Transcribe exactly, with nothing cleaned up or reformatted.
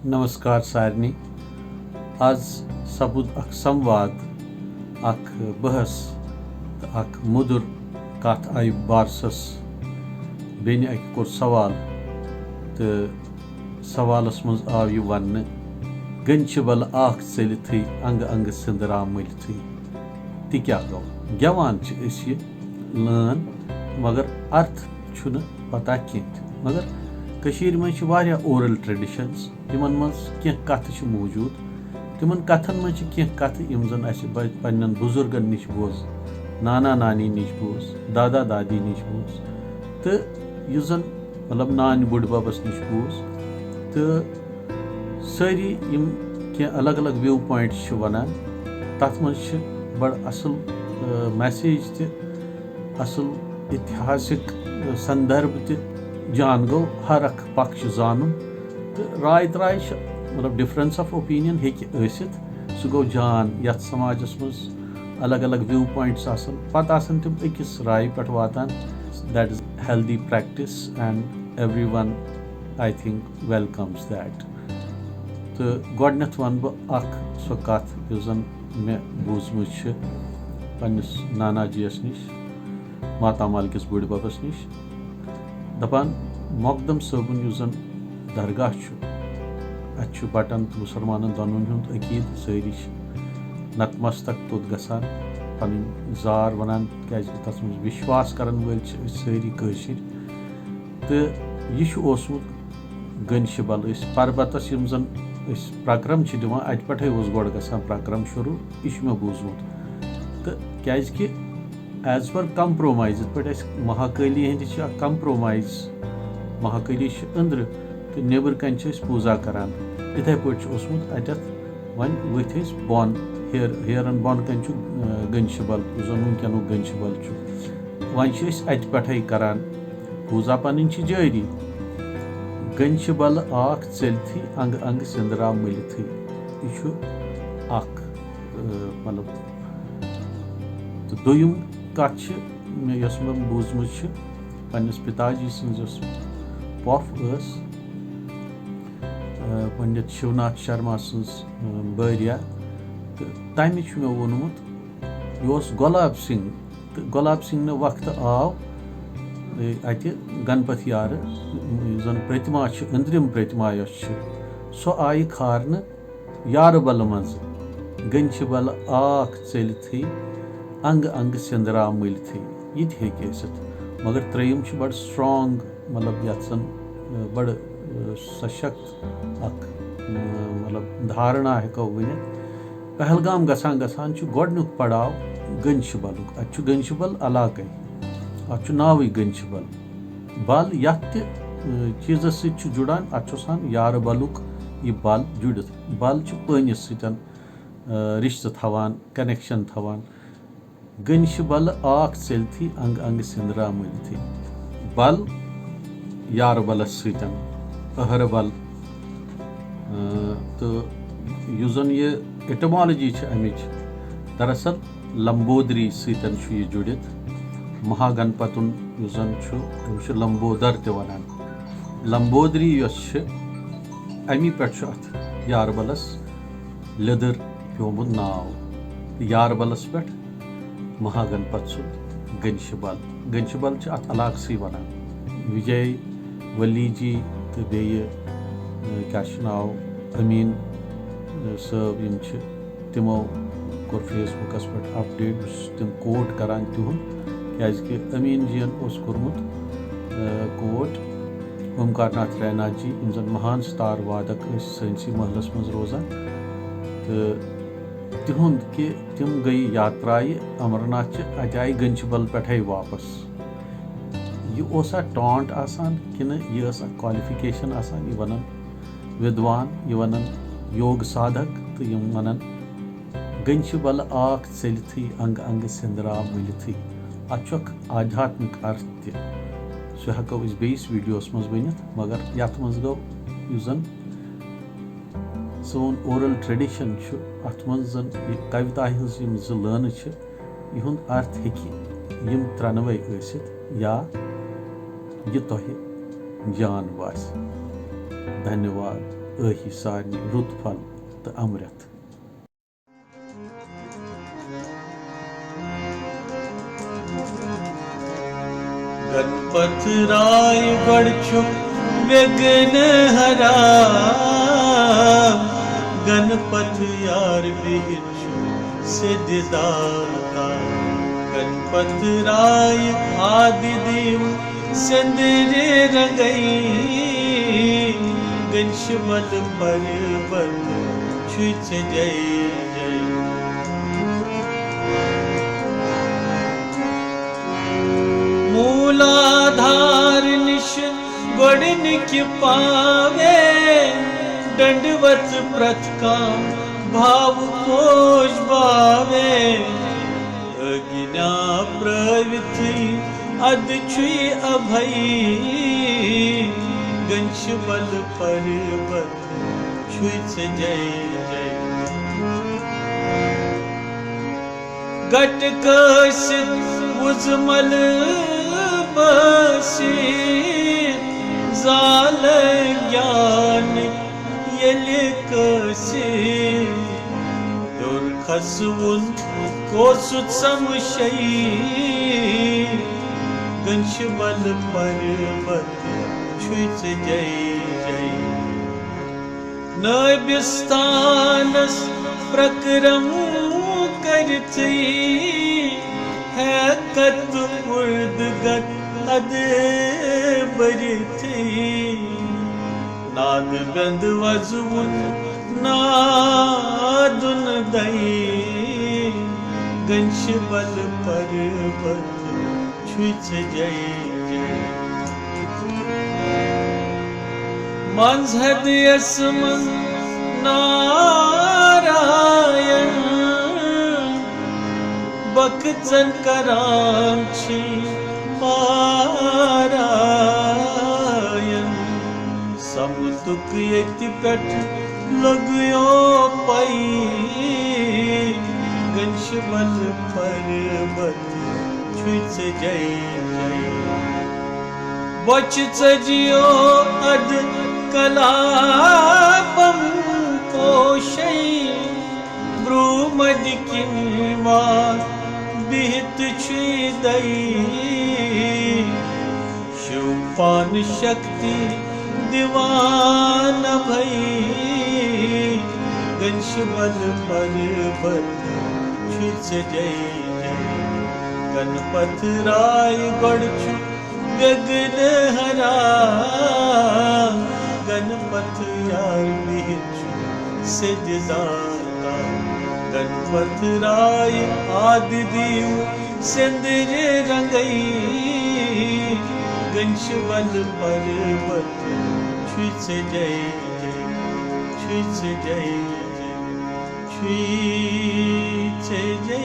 نمسکار سارنٕے۔ آز سپُد اکھ سمواد، اکھ بحث تہٕ اکھ مُدُر کتھ آیہِ بارسس۔ بیٚنہِ اکہِ کوٚر سوال تہٕ سوالس منٛز آو یہِ وننہٕ، گنچہِ بلہٕ آکھ ژٔلِتھٕے، انگہٕ انگہٕ سِندرا مٔلِتھٕے۔ تہِ کیٛاہ گوٚو؟ گٮ۪وان چھِ أسۍ یہِ لٲن، مگر ارتھ چھُنہٕ پتہ کینٛہہ۔ مگر کٔشیٖرِ منٛز چھِ واریاہ oral traditions، یِمن منٛز کینٛہہ کتھٕ چھِ موٗجوٗد۔ تِمن کتھن منٛز چھِ کینٛہہ کتھٕ یِم زن اسہِ ب-، پننٮ۪ن بُزرگن نِش بوز، نانا نانی نِش بوز، دادا دادی نِش بوز، تہٕ یُس زن مطلب نانۍ بُڈببس نِش بوز۔ تہٕ سٲری یِم کینٛہہ الگ الگ view points چھِ ونان، تتھ منٛز چھِ بڑٕ اصل، آ، message تہِ، اصل اتہاسک، آ، سندرب تہِ۔ جان گوٚو ہر اکھ پکھ چھُ زانُن، تہٕ راے تراے چھِ، مطلب difference of opinion ہیٚکہِ ٲسِتھ۔ سُہ گوٚو جان، یتھ سماجس منٛز الگ الگ view points آسان، پتہٕ آسان تِم أکِس رایہِ پٮ۪ٹھ واتان۔ That is healthy practice and everyone, I think, welcomes that. تہٕ گۄڈٕنٮ۪تھ وَنہٕ بہٕ اکھ سۄ کَتھ یُس زَن مےٚ بوٗزمٕژ چھِ پنٛنِس نانا جِیَس نِش، ماتامال کِس بٕڈِ بَبَس نِش، دَپان، مۄقدَم صٲبُن یُس زَن درگاہ چھُ، اَتہِ چھُ بَٹَن تہٕ مُسلمانَن دۄنوٕنی ہُنٛد عقیٖدٕ، سٲری چھِ نتمستک توٚت گژھان، پَنٕنۍ زار وَنان، کیٛازِکہِ تَتھ منٛز وِشواس کَرَن وٲلۍ چھِ أسۍ سٲری کٲشِرۍ۔ تہٕ یہِ چھُ اوسمُت گنشہِ بل۔ أسۍ پربتس یِم زن أسۍ پرکرم چھِ دِوان، اتہِ پٮ۪ٹھے اوس گۄڈٕ گژھان پرکرم شروٗع، یہِ چھُ مےٚ بوٗزمُت۔ تہٕ کیازِ کہِ as per compromise، یِتھ پٲٹھۍ اَسہِ مہاکٲلی ہٕنٛدِ چھِ اکھ compromise، مہاکٲلی چھِ أنٛدرٕ تہٕ نیٚبرٕ کنہِ چھِ أسۍ پوٗزا کران۔ یِتھے پٲٹھۍ چھُ اوسمُت اتٮ۪تھ۔ وۄنۍ ؤتھۍ أسۍ بۄن، ہیر-، ہیرن بۄن کنہِ چھُ، آ، گنشہِ بل، یُس زن وٕنکیٚنُک گنشہِ بل چھُ۔ وۄنۍ چھِ أسۍ اتہِ پٮ۪ٹھے کران۔ پوٗزا پنٕنۍ چھِ جٲری۔ گنشہِ بلہٕ آکھ ژٔلتھٕے، انگہٕ انگہٕ سِندرا مٔلِتھٕے۔ یہِ چھُ اکھ، آ، مطلب، تہٕ دوٚیِم کتھ چھِ مےٚ، یۄس مےٚ بوٗزمٕژ چھِ پننِس پِتا جی سٕنٛز یۄس پۄپھ ٲس، آ، پنڈت شِوناتھ شرما سٕنٛز، آ، بٲریا، تہٕ تمہِ چھُ مےٚ ووٚنمُت، یہِ اوس گۄلاب سِنگھ، تہٕ گۄلاب سِنگھ نہٕ وقتہٕ آو، اے، اتہِ گنپتھ یارٕ، یُس زن پرتما چھِ، أنٛدرِم پرتما یۄس چھِ، سۄ آیہِ کھارنہٕ یارٕ بلہٕ منٛزٕ۔ گنچہِ بلہٕ آکھ ژٔلِتھٕے، انگہٕ انگہٕ سِندرا مٔلِتھٕے۔ یہِ تہِ ہیٚکہِ ٲسِتھ، مگر ترٛیٚیِم چھُ بڑٕ strong، مطلب، یتھ زن، اے، بڑٕ، اے، سشکت اکھ، اے، مطلب، دھارنا ہیٚکو ؤنِتھ۔ پہلگام گژھان گژھان چھُ گۄڈٕنیُک پڑاو گنشہِ بلُک۔ اتہِ چھُ گنشہِ بل علاقے، اتھ چھُ ناوٕے گنشہِ بل۔ بل یتھ تہِ، اے، چیٖزس سۭتۍ چھُ جُڑان، اتھ چھُ آسان یارٕ بلُک یہِ بل جُڑِتھ۔ بل چھُ پٲنِس سۭتۍ، اے، رشتہٕ تھاوان، connection تھاوان۔ گنشہِ بلہٕ آکھ ژٔلتھٕے، انگہٕ انگہٕ سِندرا مٔلِتھٕے۔ بل یارٕ بلس سۭتۍ، أہرٕ بل۔ اۭں، تہٕ یُس زن یہِ etymology چھِ امِچ، دراصل لمبودری سۭتۍ چھُ یہِ جُڑِتھ۔ مہاگنپتُن یُس زن چھُ، تٔمِس چھِ لمبودر تہِ ونان۔ لمبودری یۄس چھِ، امی پٮ۪ٹھ چھُ اتھ یارٕ بلس لیٚدٕر پیومُت ناو۔ تہٕ یارٕ بلس پٮ۪ٹھ مہاگنپت سُنٛد گنشہِ بل۔ گنشہِ بل چھِ اتھ علاقسٕے ونان۔ وجے ولی جی تہٕ بیٚیہِ، اے، کیٛاہ چھُ ناو، امین، اے، صٲب، یِم چھِ، تِمو کوٚر Facebookس پٮ۪ٹھ update، بہٕ چھُس تِم quote کران تِہُنٛد، کیٛازِکہِ امین جی ین اوس کوٚرمُت، اے، quote اومکار ناتھ رینا جی، یِم زن مہان ستار وادک ٲسۍ سٲنسٕے محلس منٛز روزان، تہٕ تِہُنٛد کہِ تِم گٔیہِ یاترایہِ امرناتھ چہِ، اتہِ آیہِ گنچہِ بل پٮ۪ٹھے واپس۔ یہِ اوسا taunt آسان کِنہٕ یہِ ٲس اکھ qualification آسان؟ یہِ ونان ودوان، یہِ ونان یوگ سادھک، تہٕ یِم ونان گنچہِ بلہٕ آکھ ژٔلِتھٕے، انگہٕ انگہٕ سِندرا مٔلِتھٕے۔ اتھ چھُ اکھ آدھیاتمک ارتھ تہِ، سُہ ہیٚکو أسۍ بیٚیِس videoس منٛز ؤنِتھ، مگر یتھ منٛز گوٚو یُس زن سون oral tradition چھُ، اتھ منٛز زن یہِ کویتا ہٕنٛز یِم زٕ لٲنہٕ چھِ، یِہُنٛد ارتھ ہیٚکہِ یِم ترٛنوے ٲسِتھ یا یہِ تۄہہِ جان باسہِ۔ دھنیواد۔ ٲہی سارنٕے رُت پھل تہٕ امرتھ۔ گنپتھ رائے گۄڈٕ چھُ وِگن ہرا، گنپتھ یار بِہِتھ چھُ سیٚدِ داتا۔ گنپتھ رائے آدِ دیو سیٚنٛدرِ رنٛگے، گنشبل پروت چھُے ژےٚ جے جے۔ موٗلادھار نِش گۄڈٕنِکہِ پاوے، ڈنٛڈوت پرٛتھ کانٛہہ بھاو پوش باوے۔ اگنیا پرٲوِتھٕے ادٕ چھُے ابھے، گنشبل پروت چھُے ژےٚ جے جے۔ گٹ کٲسِتھ وُزمل بٲسِتھ، زال گیان ییٚلہِ کٲسِتھ۔ ہیوٚر کھسوُن کوسُت سمشے، گنشبل پروت چھُے ژےٚ جے جے۔ نٲبِستانس پرکرم کٔرِتھٕے، ہیکتھ اُردگت ادٕ بٔرِتھٕے۔ ناد بند وزوُن نادُن دے، گنشبل پروت چھُے ژےٚ جے جے۔ منٛز ہدیس منٛز ناراین، بکژن کران چھی پاراین۔ سمتُک ییٚتہِ پٮ۪ٹھ لوٚگیو پَیی، گنشبل پروت چھُے ژےٚ جے جے۔ بۄچھِ ژٔجیو اَدٕ کلابم پوشے، برٛونٛہہ مدِ کِنۍ وار بِہِتھ چھُے دَیی۔ شِو پان شکتی دِوان اَبھے، گنشبل پروت چھُے ژےٚ جے جے۔ گنپتھ رائے گۄڈٕ چھُ وِگن ہرا، گنپتھ یار بِہِتھ چھُ سیٚدِ داتا۔ گنپتھ رائے آدِ دیو سیٚنٛدرِ رنٛگے، گنشبل پروت چھُے ژےٚ جے جے، چھُے ژےٚ جے جے، چھُے ژےٚ جے